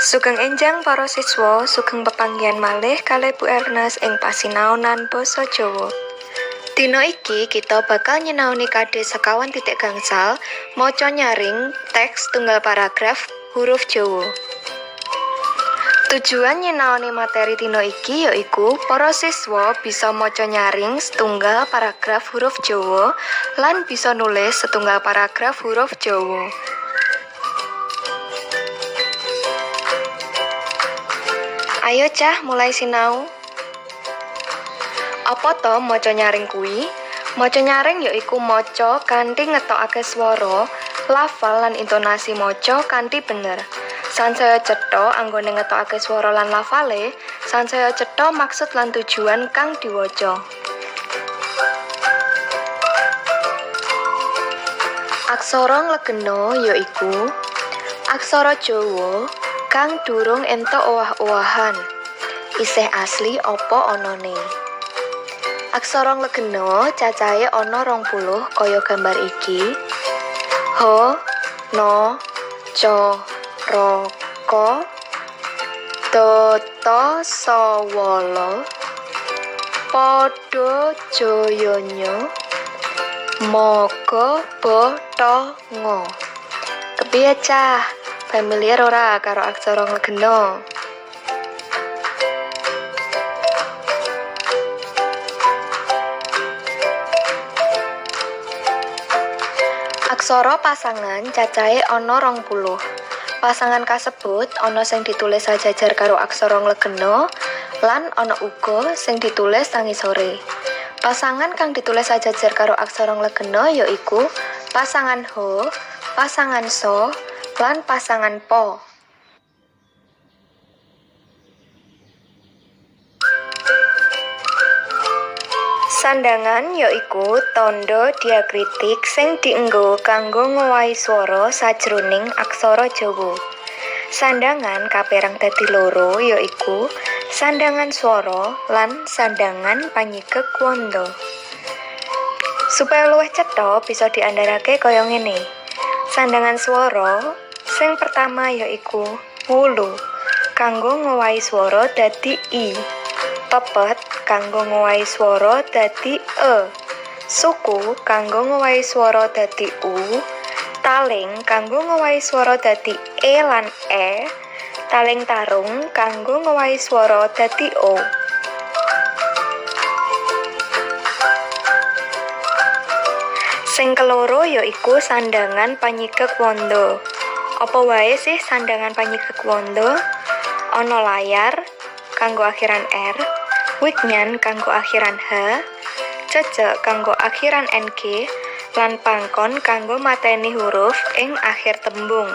Sugeng enjang para siswa, sugeng pepanggihan malih kalih Bu Ernest ing pasinaonan Basa Jawa. Dina iki kita bakal nyinaoni KD 0,5 maca nyaring teks tunggal paragraf huruf Jawa. Tujuan nyinaoni materi dina iki yaiku para siswa bisa maca nyaring setunggal paragraf huruf Jawa lan bisa nulis setunggal paragraf huruf Jawa. Ayo cah mulai sinau. Apa to maca nyaring kuwi? Maca nyaring yaiku maca kanthi ngetokake swara, lafal lan intonasi maca kanthi bener. Sansaya cetha anggone ngetokake swara lan lafale, sansaya cetha maksud lan tujuan kang diwaca. Aksara nglegena yaiku aksara Jawa kang durung entuk owah-owahan, isih asli apa anane. Aksara nglegena cacahe ana 20 kaya gambar iki. H, N, C, R, K, D, T, S, W, L, P, D, J, Y, Ny, M, G, B, T, Ng. Kepiye cah? Familiar ora karo aksara nglegena? Aksara pasangan cacahe ana 20. Pasangan kasebut ana sing ditulis sajajar karo aksara nglegena lan ana uga sing ditulis sangisore. Pasangan kang ditulis sajajar karo aksara nglegena yaiku pasangan H, pasangan So, lan pasangan Pa. Sandhangan yaiku tandha diakritik sing dienggo kanggo ngowahi swara sajroning aksara Jawa. Sandhangan kaperang dadi loro yaiku sandhangan swara lan sandhangan panyigek wanda. Supaya luwih cetha bisa diandharake kaya ngene. Sandhangan swara sing pertama yaiku wulu kanggo ngowahi swara dadi i. Pepet kanggo ngowahi swara dadi e. Suku kanggo ngowahi swara dadi u. Taling kanggo ngowahi swara dadi e lan e. Taling tarung kanggo ngowahi swara dadi o. Sing keloro yaiku sandhangan panyigek wanda. Apa wae sih sandhangan panyigek wanda? Ana layar kanggo akhiran r, wignyan kanggo akhiran h, cecek kanggo akhiran ng, lan pangkon kanggo mateni huruf ing akhir tembung.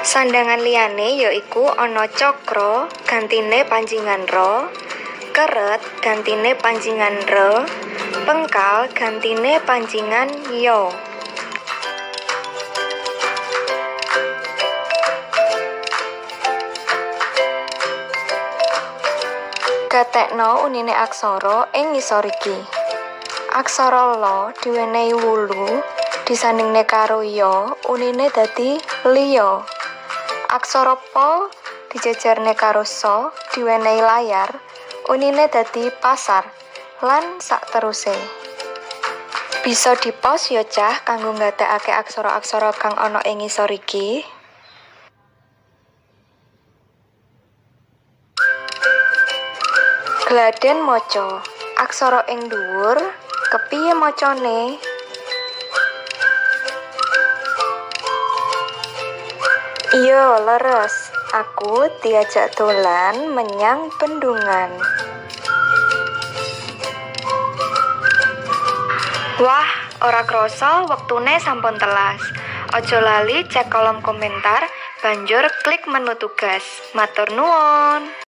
Sandhangan liyane yaiku ana cakra gantine panjingan ra, keret gantine panjingan re, pengkal gantine panjingan ya. Gatekna unine aksara ing ngisor iki. Aksara la diwenehi wulu disandingne karo ya unine dadi liya. Aksara pa dijejerne karo sa diwenehi layar unine dadi pasar lan sakteruse. Bisa dipause ya cah kanggo nggatekake aksara-aksara kang ana ing ngisor iki. Gladen maca. Aksara ing dhuwur kepiye macane? Iya, leres. Aku diajak dolan menyang bendungan. Wah, ora krasa wektune sampun telas. Aja lali cek kolom komentar, banjur klik menu tugas. Matur nuwun.